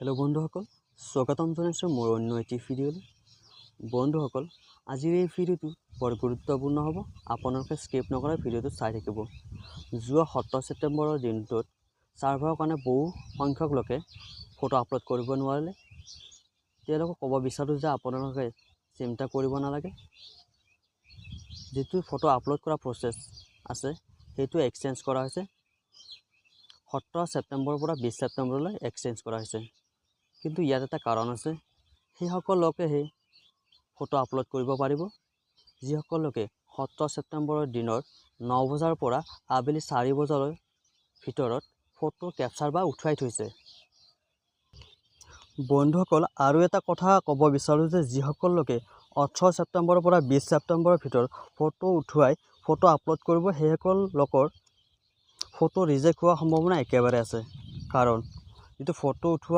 Hello' বন্ধুসকল, স্বাগতম জনাইছোঁ মোৰ অন্য এটি ভিডিঅ'লৈ। বন্ধুসকল, আজিৰ এই ভিডিঅ'টো বৰ গুৰুত্বপূৰ্ণ হ'ব। আপোনালোকে স্কিপ নকৰাই ভিডিঅ'টো চাই থাকিব। যোৱা 17 ছেপ্টেম্বৰৰ দিনটোত ছাৰ্ভাৰৰ কাৰণে বহু সংখ্যক লোকে ফটো আপলোড কৰিব নোৱাৰিলে। তেওঁলোকক ক'ব বিচাৰোঁ যে আপোনালোকে চিন্তা কৰিব নালাগে। যিটো ফটো আপলোড কৰা প্ৰচেছ আছে, সেইটো এক্সচেঞ্জ কৰা হৈছে। 17 ছেপ্টেম্বৰৰ পৰা 20 ছেপ্টেম্বৰলৈ এক্সচেঞ্জ কৰা হৈছে। কিন্তু ইয়াত এটা কাৰণ আছে। সেইসকল লোকেহে ফটো আপলোড কৰিব পাৰিব, যিসকল লোকে 17 ছেপ্টেম্বৰৰ দিনৰ 9 বজাৰ পৰা আবেলি 4 বজালৈ ভিতৰত ফটো কেপচাৰ বা উঠুৱাই থৈছে। বন্ধুসকল, আৰু এটা কথা ক'ব বিচাৰোঁ যে যিসকল লোকে 18 ছেপ্টেম্বৰৰ পৰা 20 ছেপ্টেম্বৰৰ ভিতৰত ফটো উঠুৱাই ফটো আপলোড কৰিব, সেইসকল লোকৰ ফটো ৰিজেক্ট হোৱাৰ সম্ভাৱনা একেবাৰে আছে। কাৰণ যিটো ফটো উঠোৱা